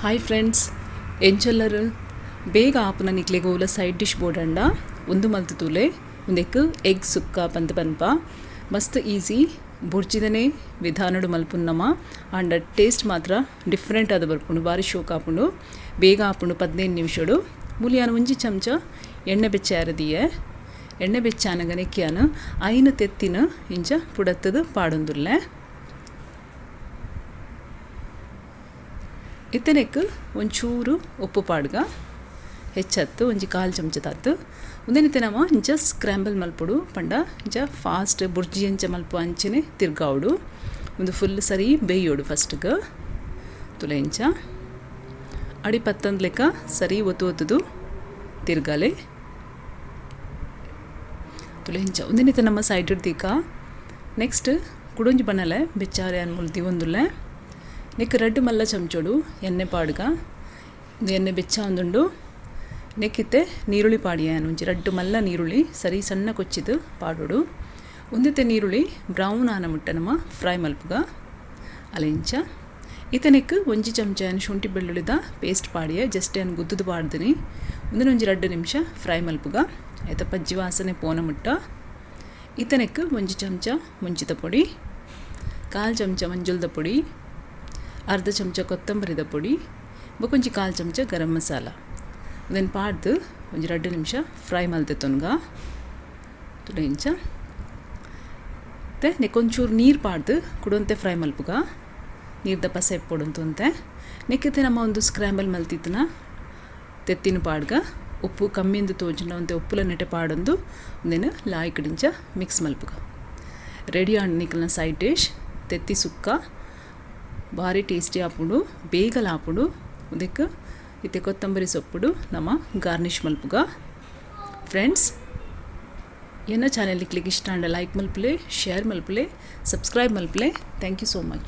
Hi friends, ಎಂಚಲ್ಲರು ಬೇಗ ಆಪುನ ನಿಕ್ಲೆಗ್ ಓಲ ಸೈಡ್ ಡಿಶ್ ಬೋಡಂಡ ಉಂದು ಮಲ್ತ್ ತೂಲೆ. ಉಂದೆಕ್ ಎಗ್ ಸುಕ್ಕ ಪಂದ್ ಪನ್ಪ. ಮಸ್ತ್ ಈಸಿ, ಬುರ್ಜಿದನೆ ವಿಧಾನಡು ಮಲ್ಪುನ್ನಮ ಆಂಡ ಟೇಸ್ಟ್ ಮಾತ್ರ ಡಿಫರೆಂಟ್ ಆದ್ ಬರ್ಪುಂಡು, ಬಾರಿ ಶೋಕ್ ಆಪುಂಡು. ಬೇಗ ಆಪುಂಡು, 15 ನಿಮಿಷಡು. ಮೂಲು ಒಂಜಿ ಚಮಚ ಎಣ್ಣೆ ಬೆಚ್ಚ ದೀಯೆ. ಎಣ್ಣೆ ಬೆಚ್ಚಾನಗ ನೆಕ್ಕಿಯಾನ ಐನ್ ತೆತ್ತಿನ ಇಂಚ ಪುಡತ್ತದು ಪಾಡೊಂದುಲ್ಲೆ. ಇತ್ತನೆಕ್ ಒಂಚೂರು ಉಪ್ಪು ಪಾಡ್ಗ, ಹೆಚ್ಚತ್ತು ಒಂಜಿ ಕಾಲು ಚಮಚ ತಾತು. ಉಂದೆನಿತ್ತೆ ನಮ ಇಂಚ ಸ್ಕ್ರಾಂಬಲ್ ಮಲ್ಪೊಡು ಪಂಡ ಇಂಚ ಫಾಸ್ಟ್ ಬುರ್ಜಿ ಅಂಚ ಮಲ್ಪು ಅಂಚನೆ ತಿರ್ಗಾವಡು. ಉಂದು ಫುಲ್ ಸರಿ ಬೇಯೋಡು ಫಸ್ಟ್ಗೆ. ತುಲೆ ಇಂಚ ಅಡಿ ಪತ್ತಂದ್ ಲೆಕ್ಕ ಸರಿ ಒತ್ತು ಒತ್ತುದು ತಿರ್ಗಾಲೆ. ತುಲೆ ಇಂಚ ಉಂದೆನಿತ್ತೆ ನಮ್ಮ ಸೈಡ್ ದೀಕ. ನೆಕ್ಸ್ಟ್ ಕುಡೊಂಜಿ ಬಣ್ಣಲೆ ಬೆಚ್ಚಾರೆ ಅನ್ಮುಲ್ ದಿವೊಂದುಲ್ಲೆ. ನೆಕ್ ರಡ್ಡ್ ಮಲ್ಲ ಚಮಚೋಡು ಎಣ್ಣೆ ಪಾಡ್ಗ. ಎಣ್ಣೆ ಬೆಚ್ಚ ಒಂದುಂಡು. ನೆಕ್ಕಿತ್ತೆ ನೀರುಳ್ಳಿ ಪಾಡಿಯ, ಒಂಜಿ ರಡ್ಡ್ ಮಲ್ಲ ನೀರುಳ್ಳಿ ಸರಿ ಸಣ್ಣ ಕೊಚ್ಚಿದು ಪಾಡೋಡು. ಉಂದಿತ್ತೆ ನೀರುಳ್ಳಿ ಬ್ರೌನ್ ಆನ ಮುಟ್ಟ ನಮ್ಮ ಫ್ರೈ ಮಲ್ಪುಗ. ಅಲೆ ಇಂಚ ಇತ್ತೆ ನೆಕ್ ಒಂಜಿ ಚಮಚ ಶುಂಠಿ ಬೆಳ್ಳುಳ್ಳಿದ ಪೇಸ್ಟ್ ಪಾಡಿಯ, ಜಸ್ಟ್ ಏನು ಗುದ್ದುದು ಪಾಡ್ದಿನಿ. ಉಂದೆನ್ ಒಂಜಿ 2 ನಿಮಿಷ ಫ್ರೈ ಮಲ್ಪುಗ, ಐತ ಪಜ್ಜಿ ವಾಸನೆ ಪೋನ ಮುಟ್ಟ. ಇತ್ತೆ ನೆಕ್ ಒಂಜಿ ಚಮಚ ಮುಂಚಿದ ಪೊಡಿ, ಕಾಲು ಚಮಚ ಮಂಜುಲ್ದ ಪೊಡಿ, ಅರ್ಧ ಚಮಚ ಕೊತ್ತಂಬರಿದ ಪೊಡಿ, ಬೊಕೊಂಜಿ ಕಾಲು ಚಮಚ ಗರಂ ಮಸಾಲ. ಉಂದೆನ್ ಪಾಡ್ದು ಒಂಜಿ 2 ನಿಮಿಷ ಫ್ರೈ ಮಲ್ತೆ ತೊನ್ಗ. ತುಲೆ ಇಂಚ ಇತ್ತೆ ನೆಕ್ಕೊಂಚೂರು ನೀರು ಪಾಡ್ದು ಕುಡೊಂತೆ ಫ್ರೈ ಮಲ್ಪುಗ, ನೀರ್ದ ಪಸೆ ಎಪ್ಪೊಡು ಅಂತೆ. ನೆಕ್ಕಿತ್ತೆ ನಮ್ಮ ಒಂದು ಸ್ಕ್ರಾಂಬಲ್ ಮಲ್ತಿತ್ತನ ತೆತ್ತಿನ ಪಾಡ್ಗ. ಉಪ್ಪು ಕಮ್ಮಿಂದು ತೋಜುಂಡ ಒಂತೆ ಉಪ್ಪುಲ ನೆಟೆ ಪಾಡೊಂದು ಉಂದೆನ್ ಲಾಯ್ಕ್ ದಿಂಚ ಮಿಕ್ಸ್ ಮಲ್ಪುಗ. ರೆಡಿ ಆಂಡ್ ನಿಕಲ್ನ ಸೈಡ್ ಡಿಶ್ ತೆತ್ತಿ ಸುಕ್ಕ. ಬಾರಿ ಟೇಸ್ಟಿ ಆಪುಂಡು, ಬೇಗಲ ಆಪುಂಡು. ಉಂದೆಕ್ ಇತ್ತೆ ಕೊತ್ತಂಬರಿ ಸೊಪ್ಪುಡು ನಮ ಗಾರ್ನಿಷ್ ಮಲ್ಪುಗ. ಫ್ರೆಂಡ್ಸ್, ಎನ್ನ ಚಾನೆಲ್ ನಿಕ್ಲೆಗ್ ಇಷ್ಟ ಆಂಡ ಲೈಕ್ ಮಲ್ಪುಲೆ, ಶೇರ್ ಮಲ್ಪುಲೆ, ಸಬ್ಸ್ಕ್ರೈಬ್ ಮಲ್ಪುಲೆ. Thank you so much.